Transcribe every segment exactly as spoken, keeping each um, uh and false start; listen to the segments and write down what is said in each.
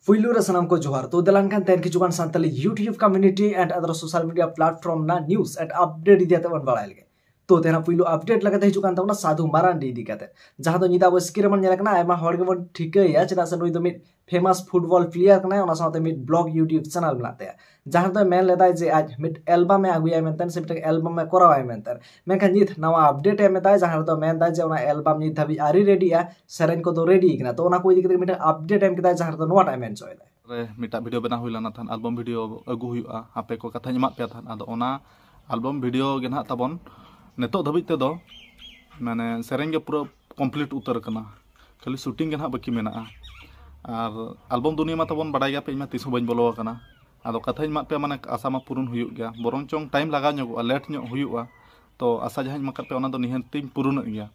ᱯᱩᱭᱞᱩ ᱨᱮ ᱥᱟᱱᱟᱢ ᱠᱚ ᱡᱚᱦᱟᱨ᱾ ᱛᱚ ᱫᱮᱞᱟᱱ ᱠᱷᱟᱱ ᱛᱮᱦᱮᱧ ᱠᱤᱪᱷᱩᱜᱟᱱ Santali YouTube community and other social media platform ᱨᱮᱱᱟᱜ news and update ᱤᱫᱤ ᱠᱟᱛᱮ ᱵᱚᱱ ᱵᱟᱲᱟᱭ ᱞᱮᱜᱮ᱾ ᱛᱚ ᱛᱮᱦᱮᱧ ᱯᱩᱭᱞᱩ update ᱞᱮᱠᱟᱛᱮ ᱦᱤᱡᱩᱜ ᱠᱟᱱ ᱛᱟᱵᱚᱱᱟ ᱥᱟᱫᱷᱩ ᱢᱟᱨᱟᱱᱰᱤ ᱤᱫᱤ ᱠᱟᱛᱮ, ᱡᱟᱦᱟᱸ ᱫᱚ ᱧᱤᱫᱟᱹ ᱟᱵᱚ screen ᱨᱮᱵᱚᱱ ᱧᱮᱞ ᱠᱟᱱᱟ, ᱟᱭᱢᱟ ᱦᱚᱲ ᱜᱮᱵᱚᱱ ᱴᱷᱤᱠᱟᱹᱭᱟ, ᱪᱮᱫᱟᱜ ᱥᱮ ᱱᱩᱭ ᱫᱚ ᱢᱤᱫ famous football player ᱠᱟᱱᱟᱭ, ᱚᱱᱟ ᱥᱟᱶᱛᱮ ᱢᱤᱫ blog YouTube channel ᱢᱮᱱᱟᱜ ᱛᱟᱭᱟ, ᱡᱟᱦᱟᱸ ᱨᱮᱫᱚ ᱢᱮᱱ ᱞᱮᱫᱟᱭ ᱡᱮ ᱟᱡ ᱢᱤᱫ album ᱮ ᱟᱹᱜᱩᱭᱟ ᱢᱮᱱᱛᱮ ᱥᱮ ᱢᱤᱫᱴᱟᱝ album ᱮ ᱠᱚᱨᱟᱣᱟᱭ ᱢᱮᱱᱛᱮ᱾ ᱢᱮᱱᱠᱷᱟᱱ ᱱᱤᱛ ᱱᱟᱣᱟ update ᱮ ᱮᱢ ᱮᱫᱟᱭ, ᱡᱟᱦᱟᱸ ᱨᱮᱫᱚ ᱢᱮᱱ ᱮᱫᱟᱭ ᱡᱮ ᱚᱱᱟ album ᱱᱤᱛ ᱫᱷᱟᱹᱵᱤᱡ ᱟᱹᱣᱨᱤ ready ᱟ, ᱥᱮᱨᱮᱧ ᱠᱚᱫᱚ ready ᱠᱟᱱᱟ᱾ ᱛᱚ ᱚᱱᱟ ᱠᱚ ᱤᱫᱤ ᱠᱟᱛᱮ ᱢᱤᱫᱴᱟᱝ update ᱮ ᱮᱢ ᱠᱮᱫᱟᱭ, ᱡᱟᱦᱟᱸ ᱨᱮᱫᱚ ᱱᱚᱣᱟᱴᱟᱜ ᱮ ᱢᱮᱱ ᱦᱚᱪᱚᱭᱮᱫᱟ᱾ ᱨᱮ ᱢᱤᱫᱴᱟᱝ video ᱵᱮᱱᱟᱣ ᱦᱩᱭ ᱞᱮᱱᱟ ᱛᱟᱦᱮᱸᱫ, album video ᱟᱹᱜᱩ ᱦᱩᱭᱩᱜᱼᱟ, ᱟᱯᱮ ᱠᱚ ᱠᱟᱛᱷᱟᱧ ᱮᱢᱟᱫ ᱯᱮᱭᱟ ᱛᱟᱦᱮᱸᱫ᱾ ᱟᱫᱚ ᱚᱱᱟ album video ᱜᱮ ᱱᱟᱦᱟᱜ ᱛᱟᱵᱚᱱ ᱱᱤᱛᱚᱜ ᱫᱷᱟᱹᱵᱤᱡ ᱛᱮᱫᱚ ᱢᱟᱱᱮ ᱥᱮᱨᱮᱧ ᱜᱮ ᱯᱩᱨᱟᱹ complete ᱩᱛᱟᱹᱨ ᱠᱟᱱᱟ, ᱠᱷᱟᱹᱞᱤ shooting ᱜᱮ ᱱᱟᱦᱟᱜ ᱵᱟᱹᱠᱤ ᱢᱮᱱᱟᱜᱼᱟ᱾ ᱟᱨ album ᱫᱩᱱᱤᱭᱟᱹ ᱢᱟ ᱛᱟᱵᱚᱱ ᱵᱟᱲᱟᱭ ᱜᱮᱭᱟ ᱯᱮ, ᱤᱧ ᱢᱟ ᱛᱤᱥ ᱦᱚᱸ ᱵᱟᱹᱧ ᱵᱚᱞᱚ ᱟᱠᱟᱱᱟ᱾ ᱟᱫᱚ ᱠᱟᱛᱷᱟᱧ ᱮᱢᱟᱫ ᱯᱮᱭᱟ, ᱢᱟᱱᱮ ᱟᱥᱟ ᱢᱟ ᱯᱩᱨᱩᱱ ᱦᱩᱭᱩᱜ ᱜᱮᱭᱟ, ᱵᱚᱨᱚᱝ ᱪᱚᱝ time ᱞᱟᱜᱟᱣ ᱧᱚᱜᱚᱜᱼᱟ, late ᱧᱚᱜ ᱦᱩᱭᱩᱜᱼᱟ᱾ ᱛᱚ ᱟᱥᱟ ᱡᱟᱦᱟᱸᱧ ᱮᱢ ᱟᱠᱟᱫ ᱯᱮᱭᱟ ᱚᱱᱟ ᱫᱚ ᱱᱤᱦᱟᱹᱛᱤᱧ ᱯᱩᱨᱩᱱᱮᱫ ᱜᱮᱭᱟ᱾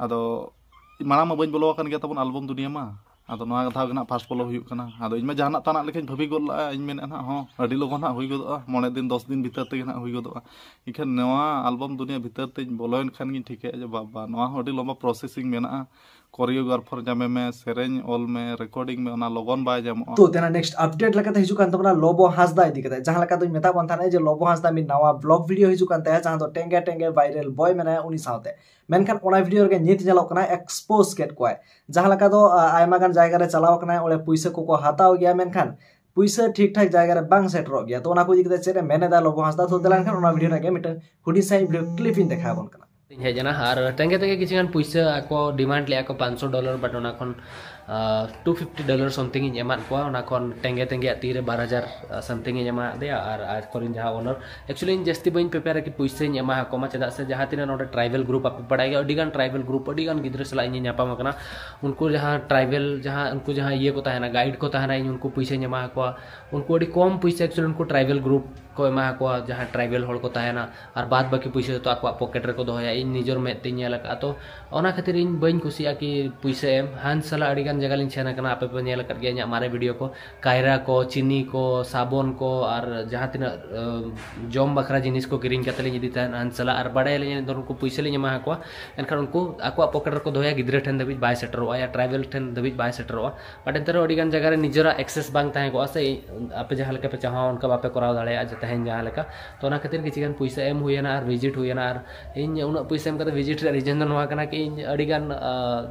ᱟᱫᱚ ᱢᱟᱲᱟᱝ ᱢᱟ ᱵᱟᱹᱧ ᱵᱚᱞᱚ ᱟᱠᱟᱱ ᱜᱮᱭᱟ ᱛᱟᱵᱚᱱ album ᱫᱩᱱᱤᱭᱟᱹ ᱢᱟ, ᱟᱫᱚ ᱱᱚᱣᱟ ᱫᱷᱟᱣ ᱜᱮ ᱱᱟᱦᱟᱜ first ᱵᱚᱞᱚ ᱦᱩᱭᱩᱜ ᱠᱟᱱᱟ᱾ ᱟᱫᱚ ᱤᱧ ᱢᱟ ᱡᱟᱦᱟᱱᱟᱜ ᱛᱟᱱᱟᱜ ᱞᱮᱠᱟᱧ ᱵᱷᱟᱹᱵᱤ ᱜᱚᱫ ᱞᱟᱜᱼᱟ, ᱤᱧ ᱢᱮᱱᱮᱫᱼᱟ ᱱᱟᱦᱟᱜ ᱦᱚᱸ ᱟᱹᱰᱤ ᱞᱚᱜᱚᱱ ᱱᱟᱦᱟᱜ ᱦᱩᱭ ᱜᱚᱫᱚᱜᱼᱟ, ᱢᱚᱬᱮ ᱫᱤᱱ ᱫᱚᱥ ᱫᱤᱱ ᱵᱷᱤᱛᱟᱹᱨ ᱛᱮᱜᱮ ᱱᱟᱦᱟᱜ ᱦᱩᱭ ᱜᱚᱫᱚᱜᱼᱟ᱾ ᱮᱱᱠᱷᱟᱱ ᱱᱚᱣᱟ album ᱫᱩᱱᱤᱭᱟᱹ ᱵᱷᱤᱛᱟᱹᱨ ᱛᱮᱧ ᱵᱚᱞᱚᱭᱮᱱ ᱠᱷᱟᱱ ᱜᱤᱧ ᱴᱷᱤᱠᱟᱹᱭᱟ ᱡᱮ ᱵᱟᱵᱟ, ᱱᱚᱣᱟ ᱦᱚᱸ ᱟᱹᱰᱤ ᱞᱚᱢᱵᱟ processing ᱢᱮᱱᱟᱜᱼᱟ᱾ Choreographer ᱧᱟᱢᱮ ᱢᱮ, ᱥᱮᱨᱮᱧ ᱚᱞ ᱢᱮ, recording ᱢᱮ, ᱚᱱᱟ ᱞᱚᱜᱚᱱ ᱵᱟᱭ ᱧᱟᱢᱚᱜᱼᱟ᱾ ᱛᱚ ᱛᱮᱱᱟᱜ next update ᱞᱮᱠᱟᱛᱮ ᱦᱤᱡᱩᱜ ᱠᱟᱱ ᱛᱟᱵᱚᱱᱟ ᱞᱚᱵᱚ ᱦᱟᱸᱥᱫᱟ ᱤᱫᱤ ᱠᱟᱛᱮ᱾ ᱡᱟᱦᱟᱸ ᱞᱮᱠᱟ ᱫᱚᱧ ᱢᱮᱛᱟᱜ ᱵᱚᱱ ᱛᱟᱦᱮᱱᱟ ᱡᱮ ᱞᱚᱵᱚ ᱦᱟᱸᱥᱫᱟ ᱢᱤᱫ ᱱᱟᱣᱟ blog video ᱦᱤᱡᱩᱜ ᱠᱟᱱ ᱛᱟᱭᱟ, ᱡᱟᱦᱟᱸ ᱫᱚ ᱴᱮᱝᱜᱮ ᱴᱮᱝᱜᱮ viral boy ᱢᱮᱱᱟᱭᱟ ᱩᱱᱤ ᱥᱟᱶᱛᱮ᱾ ᱢᱮᱱᱠᱷᱟᱱ ᱚᱱᱟ video ᱨᱮᱜᱮ ᱱᱤᱛ ᱧᱮᱞᱚᱜ ᱠᱟᱱᱟ expose ᱠᱮᱫ ᱠᱚᱣᱟᱭ᱾ ᱡᱟᱦᱟᱸ ᱞᱮᱠᱟ ᱫᱚ, ᱟ, ᱟᱭᱢᱟ ᱜᱟᱱ ᱡᱟᱭᱜᱟ ᱨᱮ ᱪᱟᱞᱟᱣ ᱟᱠᱟᱱᱟᱭ, ᱚᱸᱰᱮ ᱯᱩᱭᱥᱟᱹ ᱠᱚᱠᱚ ᱦᱟᱛᱟᱣ ᱜᱮᱭᱟ, ᱢᱮᱱᱠᱷᱟᱱ ᱯᱩᱭᱥᱟᱹ ᱴᱷᱤᱠ ᱴᱷᱟᱠ ᱡᱟᱭᱜᱟ ᱨᱮ ᱵᱟᱝ ᱥᱮᱴᱮᱨᱚᱜ ᱜᱮᱭᱟ᱾ ᱛᱚ ᱚᱱᱟ ᱠᱚ ᱤᱫᱤ ᱠᱟᱛᱮ ᱪᱮᱫ ᱮ ᱢᱮᱱ ᱮᱫᱟ ᱞᱚᱵᱚ ᱦᱟᱸᱥᱫᱟ? ᱛᱚ ᱫᱮᱞᱟ ᱮᱱᱠᱷᱟᱱ ᱚᱱᱟ video ᱨᱮᱱᱟᱜ ᱜᱮ ᱢᱤᱫᱴᱟᱝ ᱦᱩᱰᱤᱧ ᱥᱟᱺᱦᱤᱡ video clip ᱤᱧ ᱫᱮᱠᱷᱟᱣ ᱟᱵᱚᱱ ᱠᱟᱱᱟ᱾ ᱤᱧ ᱦᱮᱡ ᱮᱱᱟ ᱟᱨ ᱴᱮᱝᱜᱮ ᱛᱮᱜᱮ ᱠᱤᱪᱷᱩ ᱜᱟᱱ ᱯᱩᱭᱥᱟᱹ ᱟᱠᱚ demand ᱞᱮᱫᱼᱟ ᱠᱚ ᱯᱟᱸᱪᱥᱚ dollar, but ᱚᱱᱟ ᱠᱷᱚᱱ, ᱟ, two fifty dollar something ᱤᱧ ᱮᱢᱟᱫ ᱠᱚᱣᱟ᱾ ᱚᱱᱟ ᱠᱷᱚᱱ ᱴᱮᱝᱜᱮ ᱛᱮᱜᱮ ᱛᱤᱨᱮ ᱵᱟᱨ ᱦᱟᱡᱟᱨ something ᱤᱧ ᱮᱢᱟᱫ ᱫᱮᱭᱟ᱾ ᱟᱨ ᱟᱠᱚᱨᱮᱱ ᱡᱟᱦᱟᱸ owner, actually ᱤᱧ ᱡᱟᱹᱥᱛᱤ ᱵᱟᱹᱧ prepare ᱠᱤ ᱯᱩᱭᱥᱟᱹᱧ ᱮᱢᱟ ᱟᱠᱚ ᱢᱟ, ᱪᱮᱫᱟᱜ ᱥᱮ ᱡᱟᱦᱟᱸ ᱛᱤᱱᱟᱹᱜ ᱱᱚᱰᱮ tribal group ᱟᱯᱮ ᱵᱟᱲᱟᱭ ᱜᱮᱭᱟ, ᱟᱹᱰᱤ ᱜᱟᱱ tribal group, ᱟᱹᱰᱤ ᱜᱟᱱ ᱜᱤᱫᱽᱨᱟᱹ ᱥᱟᱞᱟᱜ ᱤᱧ ᱧᱟᱯᱟᱢ ᱟᱠᱟᱱᱟ᱾ ᱩᱱᱠᱩ ᱡᱟᱦᱟᱸ tribal, ᱡᱟᱦᱟᱸ ᱩᱱᱠᱩ ᱡᱟᱦᱟᱸ ᱤᱭᱟᱹ ᱠᱚ ᱛᱟᱦᱮᱱᱟ, guide ᱠᱚ ᱛᱟᱦᱮᱱᱟ, ᱤᱧ ᱩᱱᱠᱩ ᱯᱩᱭᱥᱟᱹᱧ ᱮᱢᱟ ᱟᱠᱚᱣᱟ᱾ ᱩᱱᱠᱩ ᱟᱹᱰᱤ ᱠᱚᱢ ᱯᱩᱭᱥᱟᱹ actually ᱩᱱᱠᱩ tribal group ᱠᱚ ᱮᱢᱟ ᱟᱠᱚᱣᱟ, ᱡᱟᱦᱟᱸ tribal ᱦᱚᱲ ᱠᱚ ᱛᱟᱦᱮᱱᱟ, ᱟᱨ ᱵᱟᱫ ᱵᱟᱹᱠᱤ ᱯᱩᱭᱥᱟᱹ ᱡᱚᱛᱚ ᱟᱠᱚᱣᱟᱜ pocket ᱨᱮᱠᱚ ᱫᱚᱦᱚᱭᱟ᱾ ᱤᱧ ᱱᱤᱡᱮᱨ ᱢᱮᱫ ᱛᱮᱧ ᱧᱮᱞ ᱟᱠᱟᱫᱼᱟ᱾ ᱛᱚ ᱚᱱᱟ ᱠᱷᱟᱹᱛᱤᱨ ᱤᱧ ᱵᱟᱹᱧ ᱠᱩᱥᱤᱭᱟᱜᱼᱟ ᱠᱤ ᱯᱩᱭᱥᱟᱹ ᱮᱢ᱾ ᱦᱟᱱ ᱥᱟᱞᱟ ᱟᱹᱰᱤ ᱜᱟᱱ ᱡᱟᱭᱜᱟ ᱞᱤᱧ ᱥᱮᱱ ᱟᱠᱟᱱᱟ, ᱟᱯᱮ ᱯᱮ ᱧᱮᱞ ᱟᱠᱟᱫ ᱜᱮᱭᱟ ᱤᱧᱟᱹᱜ ᱢᱟᱨᱮ ᱵᱷᱤᱰᱤᱭᱳ ᱠᱚ, ᱠᱟᱭᱨᱟ ᱠᱚ, ᱪᱤᱱᱤ ᱠᱚ, ᱥᱟᱵᱚᱱ ᱠᱚ, ᱟᱨ ᱡᱟᱦᱟᱸ ᱛᱤᱱᱟᱹᱜ ᱡᱚᱢ ᱵᱟᱠᱷᱨᱟ ᱡᱤᱱᱤᱥ ᱠᱚ ᱠᱤᱨᱤᱧ ᱠᱟᱛᱮ ᱞᱤᱧ ᱤᱫᱤ ᱛᱟᱦᱮᱸᱫ ᱦᱟᱱᱥᱟᱞᱟ᱾ ᱟᱨ ᱵᱟᱲᱟᱭᱟᱞᱤᱧ ᱱᱩᱠᱩ ᱯᱩᱭᱥᱟᱹ ᱞᱤᱧ ᱮᱢᱟ ᱠᱚᱣᱟ, ᱮᱱᱠᱷᱟᱱ ᱩᱱᱠᱩ ᱟᱠᱚᱣᱟᱜ ᱯᱚᱠᱮᱴ ᱨᱮᱠᱚ ᱫᱚᱦᱚᱭᱟ, ᱜᱤᱫᱽᱨᱟᱹ ᱴᱷᱮᱱ ᱫᱷᱟᱹᱵᱤᱡ ᱵᱟᱭ ᱥᱮᱴᱮᱨᱚᱜᱼᱟ ᱭᱟ ᱴᱨᱟᱭᱵᱮᱞ ᱴᱷᱮᱱ ᱫᱷᱟᱹᱵᱤᱡ ᱵᱟᱭ ᱥᱮᱴᱮᱨᱚᱜᱼᱟ᱾ ᱵᱟᱴ ᱮᱱᱛᱮ ᱨᱮᱦᱚᱸ ᱟᱹᱰᱤ ᱜᱟᱱ ᱡᱟᱭᱜᱟ ᱨᱮ ᱱᱤᱡᱮᱨᱟᱜ ᱮᱠᱥᱮᱥ ᱵᱟᱝ ᱛᱟᱦᱮᱸ ᱠᱚᱜᱼᱟ ᱥᱮ, ᱟᱯᱮ ᱡᱟᱦᱟᱸ ᱞᱮᱠᱟ ᱯᱮ ᱪᱟᱦᱟᱣᱟ ᱚᱱᱠᱟ ᱵᱟᱯᱮ ᱠᱚᱨᱟᱣ ᱫᱟᱲᱮᱭᱟᱜᱼᱟ ᱡᱮ ᱛᱮᱦᱮᱧ ᱡᱟᱦᱟᱸ ᱞᱮᱠᱟ᱾ ᱛᱚ ᱚᱱᱟ ᱠᱷᱟᱹᱛᱤᱨ ᱠᱤᱪᱷᱩ ᱜᱟᱱ ᱯᱩᱭᱥᱟᱹ ᱮᱢ ᱦᱩᱭᱮᱱᱟ ᱟᱨ ᱵᱷᱤᱡᱤᱴ ᱦᱩᱭᱮᱱᱟ᱾ ᱟᱨ ᱤᱧ ᱩᱱᱟᱹᱜ ᱯᱩᱭᱥᱟᱹ ᱮᱢ ᱠᱟᱛᱮ ᱵᱷᱤᱡᱤᱴ ᱨᱮᱭᱟᱜ ᱨᱤᱡᱮᱱ ᱫᱚ ᱱᱚᱣᱟ ᱠᱟᱱᱟ ᱠᱤ ᱤᱧ ᱟᱹᱰᱤ ᱜᱟᱱ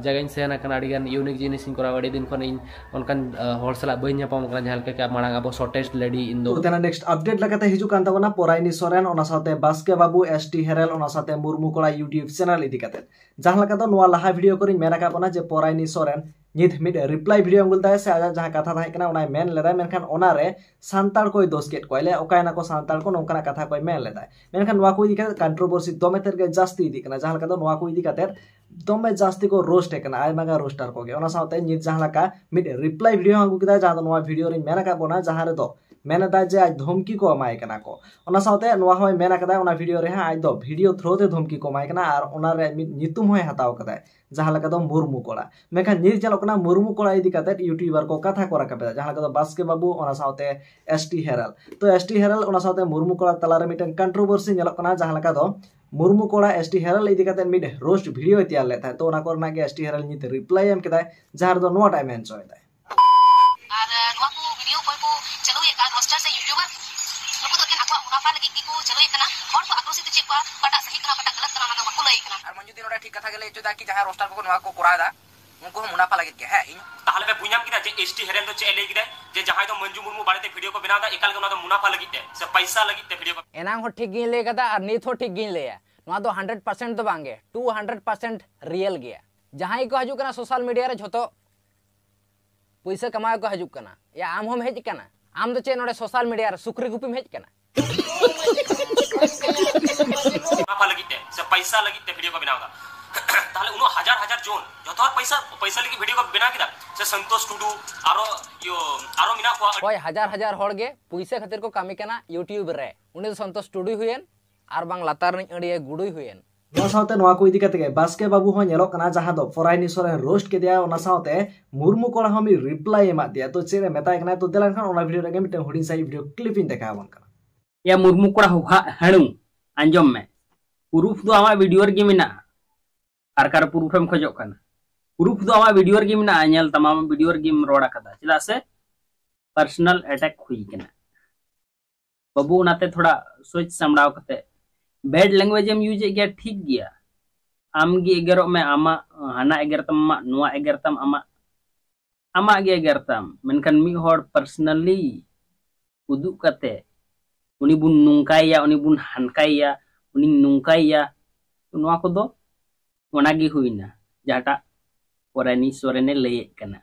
ᱡᱟᱭᱜᱟᱧ ᱥᱮᱱ ᱟᱠᱟᱱᱟ, ᱟᱹᱰᱤ ᱜᱟᱱ ᱤᱭᱩᱱᱤᱠ ᱡᱤᱱᱤᱥ ᱤᱧ ᱠᱚᱨᱟᱣᱟ᱾ ᱟᱹᱰᱤ ᱫᱤᱱ ᱠᱷᱚᱱ ᱤᱧ ᱚᱱᱠᱟᱱ ᱦᱚᱲ ᱥᱟᱞᱟᱜ ᱵᱟᱹᱧ ᱧᱟᱯᱟᱢ ᱠᱟᱱᱟ ᱡᱟᱦᱟᱸ ᱞᱮᱠᱟ ᱠᱤ ᱢᱟᱲᱟᱝ ᱟᱵᱚ ᱥᱚᱨᱴᱮᱥᱴ ᱞᱮᱰᱤ ᱤᱧ ᱫᱚ᱾ ᱛᱮᱱᱟᱜ ᱱᱮᱠᱥᱴ ᱟᱯᱰᱮᱴ ᱞᱮᱠᱟᱛᱮ ᱦᱤᱡᱩᱜ ᱠᱟᱱ ᱛᱟᱵᱚᱱᱟ ᱯᱚᱨᱟᱭᱱᱤ ᱥᱚᱨᱮᱱ, ᱚᱱᱟ ᱥᱟᱶᱛᱮ ᱵᱟᱥᱠᱮ ᱵᱟᱹᱵᱩ, ᱮᱥ ᱴᱤ ᱦᱮᱨᱮᱞ, ᱚᱱᱟ ᱥᱟᱶᱛᱮ ᱢᱩᱨᱢᱩ ᱠᱚᱲᱟ ᱭᱩᱴᱤᱭᱩᱵ ᱪᱮᱱᱮᱞ ᱤᱫᱤ ᱠᱟᱛᱮ᱾ ᱡᱟᱦᱟᱸ ᱞᱮᱠᱟ ᱫᱚ ᱱᱚᱣᱟ ᱞᱟᱦᱟ ᱵᱷᱤᱰᱤᱭᱳ ᱠᱚᱨᱮᱧ ᱢᱮᱱ ᱟᱠᱟᱫ ᱵᱚᱱᱟ ᱡᱮ ᱯᱚᱨᱟᱭᱱᱤ ᱥᱚᱨᱮᱱ ᱱᱤᱛ ᱢᱤᱫ ᱨᱤᱯᱞᱟᱭ ᱵᱷᱤᱰᱤᱭᱳ ᱟᱹᱜᱩ ᱞᱮᱫᱟᱭ, ᱥᱮ ᱟᱡᱟᱜ ᱡᱟᱦᱟᱸ ᱠᱟᱛᱷᱟ ᱛᱟᱦᱮᱸ ᱠᱟᱱᱟ ᱚᱱᱟᱭ ᱢᱮᱱ ᱞᱮᱫᱟᱭ, ᱢᱮᱱᱠᱷᱟᱱ ᱚᱱᱟᱨᱮ ᱥᱟᱱᱛᱟᱲ ᱠᱚᱭ ᱫᱳᱥ ᱠᱮᱫ ᱠᱚᱣᱟᱭ, ᱞᱟᱹᱭᱟ ᱚᱠᱟᱭ ᱱᱟᱠᱚ ᱥᱟᱱᱛᱟᱲ ᱠᱚ, ᱱᱚᱝᱠᱟᱱᱟᱜ ᱠᱟᱛᱷᱟ ᱠᱚᱭ ᱢᱮᱱ ᱞᱮᱫᱟᱭ᱾ ᱢᱮᱱᱠᱷᱟᱱ ᱱᱚᱣᱟ ᱠᱚ ᱤᱫᱤ ᱠᱟᱛᱮ ᱠᱚᱱᱴᱨᱳᱵᱷᱟᱨᱥᱤ ᱫᱚᱢᱮ ᱛᱮᱫ ᱜᱮ ᱡᱟᱹᱥᱛᱤ ᱤᱫᱤᱜ ᱠᱟᱱᱟ, ᱡᱟᱦᱟᱸ ᱞᱮᱠᱟ ᱫᱚ ᱱᱚᱣᱟ ᱠᱚ ᱤᱫᱤ ᱠᱟᱛᱮ ᱫᱚᱢᱮ ᱡᱟᱹᱥᱛᱤ ᱠᱚ ᱨᱳᱥᱴ ᱮ ᱠᱟᱱᱟ ᱟᱭᱢᱟ ᱜᱟᱱ ᱨᱳᱥᱴᱟᱨ ᱠᱚᱜᱮ᱾ ᱚᱱᱟ ᱥᱟᱶᱛᱮ ᱱᱤᱛ ᱡᱟᱦᱟᱸ ᱞᱮᱠᱟ ᱢᱤᱫ ᱨᱤᱯᱞᱟᱭ ᱵᱷᱤᱰᱤᱭᱳ ᱦᱚᱸ ᱟᱹᱜᱩ ᱠᱮᱫᱟ, ᱡᱟᱦᱟᱸ ᱫᱚ ᱱᱚᱣᱟ ᱵᱷᱤᱰᱤᱭᱳ ᱨᱤᱧ ᱢᱮᱱ ᱟᱠᱟᱫ ᱵᱚᱱᱟ, ᱡᱟᱦᱟᱸ ᱨᱮᱫᱚ ᱢᱮᱱ ᱮᱫᱟᱭ ᱡᱮ ᱟᱡ ᱫᱷᱚᱢᱠᱤ ᱠᱚ ᱮᱢᱟᱭ ᱠᱟᱱᱟ ᱠᱚ᱾ ᱚᱱᱟ ᱥᱟᱶᱛᱮ ᱱᱚᱣᱟ ᱦᱚᱸᱭ ᱢᱮᱱ ᱟᱠᱟᱫᱟ ᱚᱱᱟ ᱵᱷᱤᱰᱤᱭᱳ ᱨᱮᱦᱚᱸ ᱟᱡ ᱫᱚ ᱵᱷᱤᱰᱤᱭᱳ ᱛᱷᱨᱳ ᱛᱮ ᱫᱷᱚᱢᱠᱤ ᱠᱚ ᱮᱢᱟᱭ ᱠᱟᱱᱟ ᱟᱨ ᱚᱱᱟ ᱨᱮ ᱢᱤᱫ ᱧᱩᱛᱩᱢ ᱦᱚᱸᱭ ᱦᱟᱛᱟᱣ ᱠᱟᱫᱟᱭ, ᱡᱟᱦᱟᱸ ᱞᱮᱠᱟ ᱫᱚ ᱢᱩᱨᱢᱩ ᱠᱚᱲᱟ᱾ ᱢᱮᱱᱠᱷᱟᱱ ᱱᱤᱛ ᱧᱮᱞᱚᱜ ᱠᱟᱱᱟ ᱢᱩᱨᱢᱩ ᱠᱚᱲᱟ ᱤᱫᱤ ᱠᱟᱛᱮ ᱭᱩᱴᱤᱭᱩᱵᱟᱨ ᱠᱚ ᱠᱟᱛᱷᱟ ᱠᱚ ᱨᱟᱠᱟᱵ ᱮᱫᱟ, ᱡᱟᱦᱟᱸ ᱞᱮᱠᱟ ᱫᱚ ᱵᱟᱥᱠᱮ ᱵᱟᱹᱵᱩ, ᱚᱱᱟ ᱥᱟᱶᱛᱮ ᱮᱥ ᱴᱤ ᱦᱮᱨᱮᱞ᱾ ᱛᱚ ᱮᱥ ᱴᱤ ᱦᱮᱨᱮᱞ ᱚᱱᱟ ᱥᱟᱶᱛᱮ ᱢᱩᱨᱢᱩ ᱠᱚᱲᱟ ᱛᱟᱞᱟᱨᱮ ᱢᱤᱫᱴᱮᱱ ᱠᱚᱱᱴᱨᱳᱵᱷᱟᱨᱥᱤ ᱧᱮᱞᱚᱜ ᱠᱟᱱᱟ, ᱡᱟᱦᱟᱸ ᱞᱮᱠᱟ ᱫᱚ ᱢᱩᱨᱢᱩ ᱠᱚᱲᱟ ᱮᱥ ᱴᱤ ᱦᱮᱨᱮᱞ ᱤᱫᱤ ᱠᱟᱛᱮ ᱢᱤᱫ ᱨᱳᱥᱴ ᱵᱷᱤᱰᱤᱭᱳᱭ ᱛᱮᱭᱟᱨ ᱞᱮᱫ ᱛᱟᱦᱮᱸᱫ᱾ ᱛᱚ ᱚᱱᱟ ᱠᱚᱨᱮᱱᱟᱜ ᱜᱮ ᱮᱥ ᱴᱤ ᱦᱮᱨᱮᱞ ᱱᱤᱛ ᱨᱤᱯᱞᱟᱭ ᱮᱢ ᱠᱮᱫᱟᱭ, ᱡᱟᱦᱟᱸ ᱨᱮᱫᱚ ᱱᱚᱣᱟᱴᱟᱜ ᱢᱮᱱ ᱦᱚᱪᱚᱭᱮᱫᱟᱭ᱾ ᱟᱨ ᱱᱚᱣᱟ ᱠᱚ ᱵᱷᱤᱰᱤᱭᱳ ᱚᱠᱚᱭ ᱠᱚ ᱪᱟᱹᱞᱩᱭᱮᱫ ᱠᱟᱱ ᱨᱳᱥᱴᱟᱨ ᱥᱮ ᱭᱩᱴᱩᱵᱟᱨ, ᱱᱩᱠᱩ ᱫᱚ ᱮᱠᱮᱱ ᱟᱠᱚᱣᱟᱜ ᱢᱩᱱᱟᱯᱷᱟ ᱞᱟᱹᱜᱤᱫ ᱜᱮᱠᱚ ᱪᱟᱹᱞᱩᱭᱮᱫ ᱠᱟᱱᱟ᱾ ᱦᱚᱲ ᱠᱚ ᱟᱠᱨᱳᱥᱤᱛ ᱦᱚᱪᱚᱭᱮᱫ ᱠᱚᱣᱟ, ᱚᱠᱟᱴᱟᱜ ᱥᱟᱹᱦᱤ ᱠᱟᱱᱟ, ᱚᱠᱟᱴᱟᱜ ᱜᱟᱞᱟᱛ ᱠᱟᱱᱟ, ᱚᱱᱟ ᱫᱚ ᱵᱟᱠᱚ ᱞᱟᱹᱭᱮᱫ ᱠᱟᱱᱟ᱾ ᱟᱨ ᱢᱚᱧᱡᱩ ᱫᱤ ᱱᱚᱰᱮ ᱴᱷᱤᱠ ᱠᱟᱛᱷᱟ ᱜᱮ ᱞᱟᱹᱭ ᱦᱚᱪᱚᱭᱮᱫᱟ ᱠᱤ ᱡᱟᱦᱟᱸᱭ ᱨᱳᱥᱴᱟᱨ ᱠᱚᱠᱚ ᱱᱚᱣᱟ ᱠᱚ ᱠᱚᱨᱟᱣ ᱮᱫᱟ, ᱩᱱᱠᱩ ᱦᱚᱸ ᱢᱩᱱᱟᱯᱷᱟ ᱞᱟᱹᱜᱤᱫ ᱜᱮ᱾ ᱦᱮᱸ, ᱤᱧ ᱛᱟᱦᱞᱮ ᱯᱮ ᱵᱩᱡᱽ ᱧᱟᱢ ᱠᱮᱫᱟ ᱡᱮ ᱮᱥ ᱴᱤ ᱦᱮᱨᱮᱞ ᱫᱚ ᱪᱮᱫ ᱮ ᱞᱟᱹᱭ ᱠᱮᱫᱟᱭ, ᱡᱮ ᱡᱟᱦᱟᱸᱭ ᱫᱚ ᱢᱚᱧᱡᱩ ᱢᱩᱨᱢᱩ ᱵᱟᱨᱮᱛᱮ ᱵᱷᱤᱰᱤᱭᱳ ᱠᱚ ᱵᱮᱱᱟᱣ ᱮᱫᱟ, ᱮᱠᱟᱞ ᱜᱮ ᱚᱱᱟ ᱫᱚ ᱢᱩᱱᱟᱯᱷᱟ ᱞᱟᱹᱜᱤᱫ ᱛᱮ ᱥᱮ ᱯᱟᱭᱥᱟ ᱞᱟᱹᱜᱤᱫ ᱛᱮ ᱵᱷᱤᱰᱤᱭᱳ ᱠᱚ᱾ ᱮᱱᱟᱝ ᱦᱚᱸ ᱴᱷᱤᱠ ᱜᱤᱧ ᱞᱟᱹᱭ ᱠᱟᱫᱟ ᱟᱨ ᱱᱤᱛ ᱦᱚᱸ ᱴᱷᱤᱠ ᱜᱤᱧ ᱞᱟᱹᱭᱟ, ᱱᱚᱣᱟ ᱫᱚ ᱦᱟᱱᱰᱨᱮᱰ ᱯᱟᱨᱥᱮᱱᱴ ᱫᱚ ᱵᱟᱝ ᱜᱮ, ᱴᱩ ᱦᱟᱱᱰᱨᱮᱰ ᱯᱟᱨᱥᱮᱱᱴ ᱨᱤᱭᱮᱞ ᱜᱮᱭᱟ᱾ ᱡᱟᱦᱟᱸᱭ ᱠᱚ ᱦᱤᱡᱩᱜ ᱠᱟᱱᱟ ᱥᱳᱥᱟᱞ ᱢᱤᱰᱤᱭᱟ ᱨᱮ, ᱡᱷᱚᱛᱚ ᱯᱩᱭᱥᱟᱹ ᱠᱟᱢᱟᱣ ᱠᱚ ᱦᱤᱡᱩᱜ ᱠᱟᱱᱟ᱾ ᱭᱟ, ᱟᱢ ᱦᱚᱸᱢ ᱦᱮᱡ ᱠᱟᱱᱟ? ᱟᱢ ᱫᱚ ᱪᱮᱫ ᱱᱚᱰᱮ ᱥᱳᱥᱟᱞ ᱢᱤᱰᱤᱭᱟ ᱨᱮ ᱥᱩᱠᱨᱤ ᱜᱩᱯᱤᱢ ᱦᱮᱡ ᱠᱟᱱᱟ? ᱢᱩᱱᱟᱯᱷᱟ ᱞᱟᱹᱜᱤᱫ ᱛᱮ ᱥᱮ ᱯᱟᱭᱥᱟ ᱞᱟᱹᱜᱤᱫ ᱛᱮ ᱵᱷᱤᱰᱤᱭᱳ ᱠᱚ ᱵᱮᱱᱟᱣ ᱮᱫᱟ᱾ ᱛᱟᱦᱞᱮ ᱩᱱᱟᱹᱜ ᱦᱟᱡᱟᱨ ᱦᱟᱡᱟᱨ ᱡᱚᱱ ᱡᱚᱛᱚ ᱦᱚᱲ ᱯᱟᱭᱥᱟ, ᱯᱟᱭᱥᱟ ᱞᱟᱹᱜᱤᱫ ᱵᱷᱤᱰᱤᱭᱳ ᱠᱚ ᱵᱮᱱᱟᱣ ᱠᱮᱫᱟ? ᱥᱮ ᱥᱚᱱᱛᱳᱥ ᱴᱩᱰᱩ, ᱟᱨᱚ ᱤᱭᱟᱹ, ᱟᱨᱚ ᱢᱮᱱᱟᱜ ᱠᱚᱣᱟ᱾ ᱦᱳᱭ, ᱦᱟᱡᱟᱨ ᱦᱟᱡᱟᱨ ᱦᱚᱲ ᱜᱮ ᱯᱩᱭᱥᱟᱹ ᱠᱷᱟᱹᱛᱤᱨ ᱠᱚ ᱠᱟᱹᱢᱤ ᱠᱟᱱᱟ ᱭᱩᱴᱤᱭᱩᱵᱽ ᱨᱮ᱾ ᱩᱱᱤ ᱫᱚ ᱥᱚᱱᱛᱳᱥ ᱴᱩᱰᱩᱭ ᱦᱩᱭᱮᱱ, ᱟᱨ ᱵᱟᱝ ᱞᱟᱛᱟᱨ ᱨᱤᱱᱤᱡ ᱟᱹᱲᱤᱭᱟᱹ ᱜᱩᱰᱩᱭ ᱦᱩᱭᱮᱱ, ᱚᱱᱟ ᱥᱟᱶᱛᱮ ᱱᱚᱣᱟ ᱠᱚ ᱤᱫᱤ ᱠᱟᱛᱮ ᱜᱮ ᱵᱟᱥᱠᱮ ᱵᱟᱹᱵᱩ ᱦᱚᱸ ᱧᱮᱞᱚᱜ ᱠᱟᱱᱟ, ᱡᱟᱦᱟᱸ ᱫᱚ ᱯᱚᱨᱟᱭᱱᱤ ᱥᱚᱨᱮᱱ ᱨᱳᱥᱴ ᱠᱮᱫᱮᱭᱟ, ᱚᱱᱟ ᱥᱟᱶᱛᱮ ᱢᱩᱨᱢᱩ ᱠᱚᱲᱟ ᱦᱚᱸ ᱢᱤᱫ ᱨᱤᱯᱞᱟᱭ ᱮᱢᱟᱫ ᱫᱮᱭᱟ᱾ ᱛᱚ ᱪᱮᱫ ᱮ ᱢᱮᱛᱟᱭ ᱠᱟᱱᱟ, ᱛᱚ ᱫᱮᱞᱟ ᱮᱱᱠᱷᱟᱱ ᱚᱱᱟ ᱵᱷᱤᱰᱤᱭᱳ ᱨᱮᱜᱮ ᱢᱤᱫᱴᱟᱝ ᱦᱩᱰᱤᱧ ᱥᱟᱺᱦᱤᱡ ᱵᱷᱤᱰᱤᱭᱳ ᱠᱞᱤᱯ ᱤᱧ ᱫᱮᱠᱷᱟᱣ ᱟᱵᱚᱱ ᱠᱟᱱᱟ᱾ ᱭᱟ ᱢᱩᱨᱢᱩ ᱠᱚᱲᱟ ᱦᱩᱦᱟᱜ ᱦᱟᱹᱬᱩ, ᱟᱸᱡᱚᱢ ᱢᱮ, ᱯᱨᱩᱯᱷ ᱫᱚ ᱟᱢᱟᱜ ᱵᱷᱤᱰᱤᱭᱳ ᱨᱮᱜᱮ ᱢᱮᱱᱟᱜᱼᱟ᱾ ᱟᱨ ᱠᱟᱨ ᱯᱨᱩᱯᱷ ᱮᱢ ᱠᱷᱚᱡᱚᱜ ᱠᱟᱱᱟ? ᱯᱨᱩᱯᱷ ᱫᱚ ᱟᱢᱟᱜ ᱵᱷᱤᱰᱤᱭᱳ ᱨᱮᱜᱮ ᱢᱮᱱᱟᱜᱼᱟ, ᱧᱮᱞ ᱛᱟᱢ, ᱟᱢᱟᱜ ᱵᱷᱤᱰᱤᱭᱳ ᱨᱮᱜᱮᱢ ᱨᱚᱲ ᱟᱠᱟᱫᱟ᱾ ᱪᱮᱫᱟᱜ ᱥᱮ ᱯᱟᱨᱥᱚᱱᱟᱞ ᱮᱴᱟᱠ ᱦᱩᱭ ᱠᱟᱱᱟ᱾ ᱵᱟᱹᱵᱩ, ᱚᱱᱟᱛᱮ ᱛᱷᱚᱲᱟ ᱥᱚᱪ ᱥᱟᱢᱵᱲᱟᱣ ᱠᱟᱛᱮ᱾ ᱵᱮᱰ ᱞᱮᱝᱜᱩᱭᱮᱡᱽ ᱮᱢ ᱤᱭᱩᱡᱽ ᱮᱫ ᱜᱮᱭᱟ, ᱴᱷᱤᱠ ᱜᱮᱭᱟ, ᱟᱢ ᱜᱮ ᱮᱜᱮᱨᱚᱜ ᱢᱮ, ᱟᱢᱟᱜ ᱦᱟᱱᱟ ᱮᱜᱮᱨ ᱛᱟᱢ, ᱟᱢᱟᱜ ᱱᱚᱣᱟ ᱮᱜᱮᱨ ᱛᱟᱢ, ᱟᱢᱟᱜ ᱟᱢᱟᱜ ᱜᱮ ᱮᱜᱮᱨ ᱛᱟᱢ, ᱢᱮᱱᱠᱷᱟᱱ ᱢᱤᱫ ᱦᱚᱲ ᱯᱟᱨᱥᱚᱱᱟᱞᱤ ᱩᱫᱩᱜ ᱠᱟᱛᱮ ᱩᱱᱤ ᱵᱚᱱ ᱱᱚᱝᱠᱟᱭᱮᱭᱟ, ᱩᱱᱤ ᱵᱚᱱ ᱦᱟᱱᱠᱟᱭᱮᱭᱟ, ᱩᱱᱤᱧ ᱱᱚᱝᱠᱟᱭᱮᱭᱟ, ᱱᱚᱣᱟ ᱠᱚᱫᱚ ᱚᱱᱟᱜᱮ ᱦᱩᱭᱱᱟ ᱡᱟᱦᱟᱸᱴᱟᱜ ᱯᱚᱨᱟᱭᱱᱤ ᱥᱚᱨᱮᱱᱮ ᱞᱟᱹᱭᱮᱫ ᱠᱟᱱᱟ᱾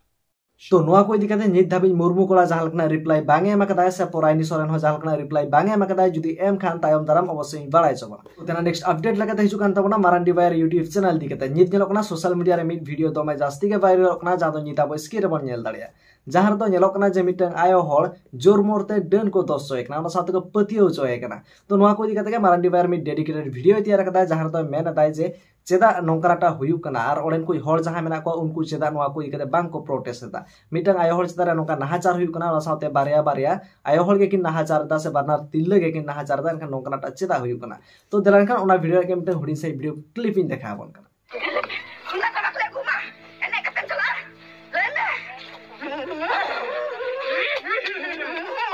ᱛᱚ ᱱᱚᱣᱟ ᱠᱚ ᱤᱫᱤ ᱠᱟᱛᱮ ᱱᱤᱛ ᱫᱷᱟᱹᱵᱤᱡ ᱢᱩᱨᱢᱩ ᱠᱚᱲᱟ ᱡᱟᱦᱟᱸ ᱞᱮᱠᱟᱱᱟᱜ ᱨᱤᱯᱞᱟᱭ ᱵᱟᱝ ᱮ ᱮᱢ ᱟᱠᱟᱫᱟᱭ ᱥᱮ ᱯᱚᱨᱟᱭᱱᱤ ᱥᱚᱨᱮᱱ ᱦᱚᱸ ᱡᱟᱦᱟᱸ ᱞᱮᱠᱟᱱᱟᱜ ᱨᱤᱯᱞᱟᱭ ᱵᱟᱝ ᱮ ᱮᱢ ᱟᱠᱟᱫᱟᱭ, ᱡᱩᱫᱤ ᱮᱢ ᱠᱷᱟᱱ ᱛᱟᱭᱚᱢ ᱫᱟᱨᱟᱢ ᱚᱵᱚᱥᱥᱳᱭ ᱤᱧ ᱵᱟᱲᱟᱭ ᱦᱚᱪᱚ ᱵᱚᱱᱟ᱾ ᱛᱮᱱᱟᱜ ᱱᱮᱠᱥᱴ ᱟᱯᱰᱮᱴ ᱞᱮᱠᱟᱛᱮ ᱦᱤᱡᱩᱜ ᱠᱟᱱ ᱛᱟᱵᱚᱱᱟ ᱢᱟᱨᱟᱱᱰᱤ ᱵᱟᱭᱟᱨ YouTube ᱪᱮᱱᱮᱞ ᱤᱫᱤ ᱠᱟᱛᱮ᱾ ᱱᱤᱛ ᱧᱮᱞᱚᱜ ᱠᱟᱱᱟ ᱥᱳᱥᱟᱞ ᱢᱤᱰᱤᱭᱟ ᱨᱮ ᱢᱤᱫ ᱵᱷᱤᱰᱤᱭᱳ ᱫᱚᱢᱮ ᱡᱟᱹᱥᱛᱤ ᱜᱮ ᱵᱷᱟᱭᱨᱟᱞᱚᱜ ᱠᱟᱱᱟ, ᱡᱟᱦᱟᱸ ᱫᱚ ᱱᱤᱛ ᱟᱵᱚ ᱥᱠᱨᱤᱱ ᱨᱮᱵᱚᱱ ᱧᱮᱞ ᱫᱟᱲᱮᱭᱟᱜᱼᱟ, ᱡᱟᱦᱟᱸ ᱨᱮᱫᱚ ᱧᱮᱞᱚᱜ ᱠᱟᱱᱟ ᱡᱮ ᱢᱤᱫᱴᱟᱝ ᱟᱭᱳ ᱦᱚᱲ ᱡᱳᱨ ᱢᱳᱨ ᱛᱮ ᱰᱟᱹᱱ ᱠᱚ ᱫᱚᱥ ᱦᱚᱪᱚᱭᱮ ᱠᱟᱱᱟ, ᱚᱱᱟ ᱥᱟᱶ ᱛᱮᱠᱚ ᱯᱟᱹᱛᱭᱟᱹᱣ ᱦᱚᱪᱚᱭᱮ ᱠᱟᱱᱟ᱾ ᱛᱚ ᱱᱚᱣᱟ ᱠᱚ ᱤᱫᱤ ᱠᱟᱛᱮ ᱜᱮ ᱢᱟᱨᱟᱱᱰᱤ ᱵᱟᱭᱟᱨ ᱢᱤᱫ ᱰᱮᱰᱤᱠᱮᱴᱮᱰ ᱵᱷᱤᱰᱤᱭᱳᱭ ᱛᱮᱭᱟᱨ ᱟᱠᱟᱫᱟ, ᱡᱟᱦᱟᱸ ᱨᱮᱫᱚ ᱢᱮᱱ ᱮᱫᱟᱭ ᱡᱮ ᱪᱮᱫᱟᱜ ᱱᱚᱝᱠᱟᱱᱟᱜ ᱦᱩᱭᱩᱜ ᱠᱟᱱᱟ ᱟᱨ ᱚᱸᱰᱮᱱ ᱠᱚ ᱦᱚᱲ ᱡᱟᱦᱟᱸᱭ ᱢᱮᱱᱟᱜ ᱠᱚᱣᱟ ᱩᱱᱠᱩ ᱪᱮᱫᱟᱜ ᱱᱚᱣᱟ ᱠᱚ ᱤᱫᱤ ᱠᱟᱛᱮ ᱵᱟᱝ ᱠᱚ ᱯᱨᱚᱴᱮᱥᱴ ᱮᱫᱟ᱾ ᱢᱤᱫᱴᱟᱝ ᱟᱭᱳ ᱦᱚᱲ ᱪᱮᱛᱟᱱ ᱨᱮ ᱱᱚᱝᱠᱟ ᱱᱟᱦᱟᱪᱟᱨ ᱦᱩᱭᱩᱜ ᱠᱟᱱᱟ, ᱚᱱᱟ ᱥᱟᱶᱛᱮ ᱵᱟᱨᱭᱟ ᱵᱟᱨᱭᱟ ᱟᱭᱳ ᱦᱚᱲ ᱜᱮᱠᱤᱱ ᱱᱟᱦᱟᱪᱟᱨ ᱮᱫᱟ ᱥᱮ ᱵᱟᱱᱟᱨ ᱛᱤᱨᱞᱟᱹ ᱜᱮᱠᱤᱱ ᱱᱟᱦᱟᱪᱟᱨ ᱮᱫᱟ, ᱮᱱᱠᱷᱟᱱ ᱱᱚᱝᱠᱟᱱᱟᱜ ᱪᱮᱫᱟᱜ ᱦᱩᱭᱩᱜ ᱠᱟᱱᱟ? ᱛᱚ ᱫᱮᱞᱟ ᱮᱱᱠᱷᱟᱱ ᱚᱱᱟ ᱵᱷᱤᱰᱤᱭᱳ ᱨᱮᱜᱮ ᱢᱤᱫᱴᱟᱝ ᱦᱩᱰᱤᱧ ᱥᱟᱺᱦᱤᱡ ᱵᱷᱤᱰᱤᱭᱳ ᱠᱞᱤᱯ ᱤᱧ ᱫᱮᱠᱷᱟᱣ ᱟᱵᱚᱱ ᱠᱟᱱᱟ᱾ ᱚᱱᱟ ᱠᱚ ᱵᱟᱠᱚ ᱟᱹᱜᱩ ᱢᱟ᱾ ᱮᱱᱮᱡ ᱠᱟᱛᱮᱢ ᱪᱟᱞᱟᱜᱼᱟ? ᱞᱟᱹᱭ ᱢᱮ᱾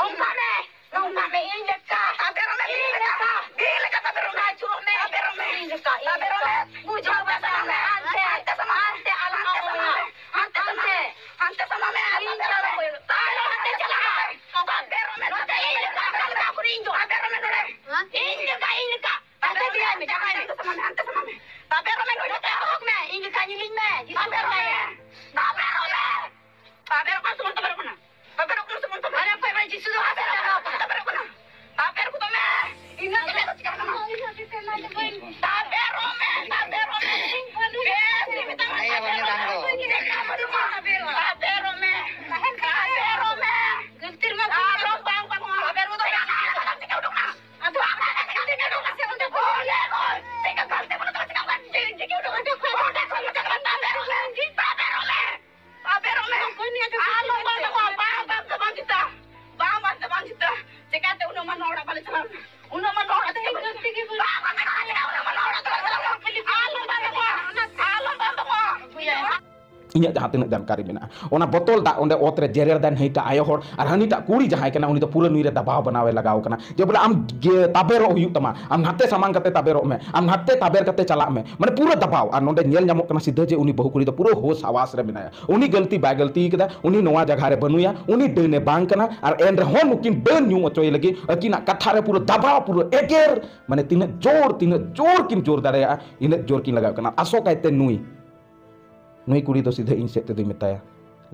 ᱚᱱᱠᱟ ᱢᱮ, ᱚᱱᱠᱟ ᱢᱮ, ᱤᱧ ᱞᱮᱠᱟ᱾ ᱛᱟᱵᱮᱨᱚᱜ ᱢᱮ, ᱵᱤᱧ ᱞᱮᱠᱟ᱾ ᱵᱤᱧ ᱞᱮᱠᱟ ᱛᱟᱵᱮᱨᱚᱜ ᱢᱮ᱾ ᱦᱤᱡᱩᱜ ᱢᱮ᱾ ᱛᱟᱵᱮᱨᱚᱜ ᱢᱮ᱾ ᱤᱧ ᱞᱮᱠᱟ, ᱤᱧ ᱛᱟᱵᱮᱨᱚᱜ ᱞᱮᱠᱟ᱾ ᱢᱮ᱾ ᱵᱩᱡᱷᱟᱹᱣ ᱢᱮ, ᱥᱟᱢᱟᱝ ᱢᱮ᱾ ᱦᱟᱱᱛᱮ, ᱦᱟᱱᱛᱮ ᱥᱟᱢᱟᱝ ᱢᱮ᱾ ᱦᱟᱱᱛᱮ, ᱟᱞᱚᱢ ᱦᱟᱱᱛᱮ ᱥᱟᱢᱟᱝ ᱢᱮ᱾ ᱦᱟᱱᱛᱮ ᱥᱟᱢᱟᱝ ᱢᱮ᱾ ᱦᱟᱱᱛᱮ ᱥᱟᱢᱟᱝ ᱢᱮ᱾ ᱤᱧ ᱛᱟᱵᱮᱨᱚᱜ ᱢᱮ᱾ ᱛᱟᱵᱮᱨᱚᱜ ᱢᱮ᱾ ᱛᱟᱵᱮᱨᱚᱜ ᱢᱮ ᱱᱚᱰᱮ᱾ ᱤᱧ ᱞᱮᱠᱟ, ᱤᱧ ᱞᱮᱠᱟ᱾ ᱦᱮᱸ? ᱤᱧ ᱞᱮᱠᱟ, ᱤᱧ ᱞᱮᱠᱟ᱾ ᱦᱟᱱᱛᱮ ᱪᱟᱞᱟᱜ ᱢᱮ, ᱪᱟᱞᱟᱜ ᱢᱮ᱾ ᱦᱟᱱᱛᱮ ᱥᱟᱢᱟᱝ ᱢᱮ, ᱦᱟᱱᱛᱮ ᱥᱟᱢᱟᱝ ᱢᱮ᱾ ᱛᱟᱵᱮᱨᱚᱜ ᱢᱮ, ᱱᱚᱰᱮ ᱛᱮ ᱮᱦᱚᱵ ᱤᱧᱟᱹᱜ ᱡᱟᱦᱟᱸ ᱛᱤᱱᱟᱹᱜ ᱡᱟᱱᱠᱟᱨᱤ ᱢᱮᱱᱟᱜᱼᱟ, ᱚᱱᱟ ᱵᱚᱛᱚᱞ ᱫᱟᱜ ᱚᱸᱰᱮ ᱚᱛ ᱨᱮ ᱡᱮᱨᱮᱲ ᱫᱟᱭ ᱱᱟᱹᱭᱴᱟᱜ ᱟᱭᱳ ᱦᱚᱲ, ᱟᱨ ᱦᱟᱹᱱᱤᱴᱟᱜ ᱠᱩᱲᱤ ᱡᱟᱦᱟᱸᱭ ᱠᱟᱱᱟ, ᱩᱱᱤ ᱫᱚ ᱯᱩᱨᱟᱹ ᱱᱩᱭ ᱨᱮ ᱫᱟᱵᱟᱣ ᱵᱮᱱᱟᱣ ᱮ ᱞᱟᱜᱟᱣ ᱠᱟᱱᱟ ᱡᱮ ᱵᱚᱞᱮ ᱟᱢ ᱜᱮ ᱛᱟᱵᱮᱨᱚᱜ ᱦᱩᱭᱩᱜ ᱛᱟᱢᱟ, ᱟᱢ ᱱᱟᱛᱮ ᱥᱟᱢᱟᱝ ᱠᱟᱛᱮ ᱛᱟᱵᱮᱨᱚᱜ ᱢᱮ, ᱟᱢ ᱱᱟᱛᱮ ᱛᱟᱵᱮᱨ ᱠᱟᱛᱮ ᱪᱟᱞᱟᱜ ᱢᱮ, ᱢᱟᱱᱮ ᱯᱩᱨᱟᱹ ᱫᱟᱵᱟᱣ᱾ ᱟᱨ ᱱᱚᱸᱰᱮ ᱧᱮᱞ ᱧᱟᱢᱚᱜ ᱠᱟᱱᱟ ᱥᱤᱫᱷᱟᱹ ᱡᱮ ᱩᱱᱤ ᱵᱟᱹᱦᱩ ᱠᱩᱲᱤ ᱫᱚ ᱯᱩᱨᱟᱹ ᱦᱳᱥ ᱦᱟᱣᱟᱥ ᱨᱮ ᱢᱮᱱᱟᱭᱟ, ᱩᱱᱤ ᱜᱟᱹᱞᱛᱤ ᱵᱟᱭ ᱜᱟᱹᱞᱛᱤ ᱠᱟᱫᱟ, ᱩᱱᱤ ᱱᱚᱣᱟ ᱡᱟᱭᱜᱟ ᱨᱮ ᱵᱟᱹᱱᱩᱭᱟ, ᱩᱱᱤ ᱰᱟᱹᱱᱮ ᱵᱟᱝ ᱠᱟᱱᱟ, ᱟᱨ ᱮᱱ ᱨᱮᱦᱚᱸ ᱱᱩᱠᱤᱱ ᱰᱟᱹᱱ ᱧᱩ ᱚᱪᱚᱭ ᱞᱟᱹᱜᱤᱫ ᱟᱹᱠᱤᱱᱟᱜ ᱠᱟᱛᱷᱟ ᱨᱮ ᱯᱩᱨᱟᱹ ᱫᱟᱵᱟᱣ, ᱯᱩᱨᱟᱹ ᱮᱜᱮᱨ, ᱢᱟᱱᱮ ᱛᱤᱱᱟᱹᱜ ᱡᱳᱨ, ᱛᱤᱱᱟᱹᱜ ᱡᱳᱨ ᱠᱤᱱ ᱡᱳᱨ ᱫᱟᱲᱮᱭᱟᱜᱼᱟ, ᱤᱱᱟᱹᱜ ᱡᱳᱨ ᱠᱤᱱ ᱞᱟᱜᱟᱣ ᱠᱟᱱᱟ᱾ ᱟᱥᱚᱠᱟᱭᱛᱮ ᱱᱩᱭ ᱱᱩᱭ ᱠᱩᱲᱤ ᱫᱚ ᱥᱤᱫᱷᱟᱹ ᱤᱧ ᱥᱮᱫ ᱛᱮᱫᱚᱭ ᱢᱮᱛᱟᱭᱟ᱾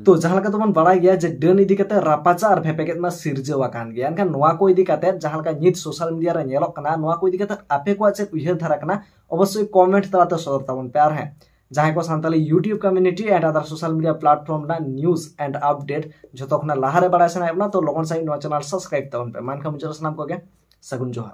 ᱛᱚ ᱡᱟᱦᱟᱸ ᱞᱮᱠᱟ ᱛᱮᱵᱚᱱ ᱵᱟᱲᱟᱭ ᱜᱮᱭᱟ ᱡᱮ ᱰᱟᱹᱱ ᱤᱫᱤ ᱠᱟᱛᱮ ᱨᱟᱯᱟᱪᱟᱜ ᱟᱨ ᱵᱷᱮᱯᱮᱜᱮᱫ ᱢᱟ ᱥᱤᱨᱡᱟᱹᱣ ᱟᱠᱟᱱ ᱜᱮᱭᱟ, ᱮᱱᱠᱷᱟᱱ ᱱᱚᱣᱟ ᱠᱚ ᱤᱫᱤ ᱠᱟᱛᱮ ᱡᱟᱦᱟᱸ ᱞᱮᱠᱟ ᱱᱤᱛ ᱥᱳᱥᱟᱞ ᱢᱤᱰᱤᱭᱟ ᱨᱮ ᱧᱮᱞᱚᱜ ᱠᱟᱱᱟ, ᱱᱚᱣᱟ ᱠᱚ ᱤᱫᱤ ᱠᱟᱛᱮ ᱟᱯᱮ ᱠᱚᱣᱟᱜ ᱪᱮᱫ ᱩᱭᱦᱟᱹᱨ ᱫᱷᱟᱨᱟ ᱠᱟᱱᱟ, ᱚᱵᱚᱥᱥᱳᱭ ᱠᱚᱢᱮᱱᱴ ᱛᱟᱞᱟᱛᱮ ᱥᱚᱫᱚᱨ ᱛᱟᱵᱚᱱ ᱯᱮ᱾ ᱟᱨ ᱦᱮᱸ, ᱡᱟᱦᱟᱸᱭ ᱠᱚ Santali YouTube community and other social media platform ᱨᱮᱱᱟᱜ news and update ᱡᱷᱚᱛᱚ ᱠᱷᱚᱱᱟᱜ ᱞᱟᱦᱟᱨᱮ ᱵᱟᱲᱟᱭ ᱥᱟᱱᱟᱭᱮᱫ ᱵᱚᱱᱟ, ᱛᱚ ᱞᱚᱜᱚᱱ ᱥᱟᱺᱦᱤᱡ ᱱᱚᱣᱟ ᱪᱮᱱᱮᱞ ᱥᱟᱵᱥᱠᱨᱟᱭᱤᱵ ᱛᱟᱵᱚᱱ ᱯᱮ᱾ ᱢᱟ ᱮᱱᱠᱷᱟᱱ ᱢᱩᱪᱟᱹᱫ ᱨᱮ ᱥᱟᱱᱟᱢ ᱠᱚᱜᱮ ᱥᱟᱹᱜᱩᱱ ᱡᱚᱦᱟᱨ᱾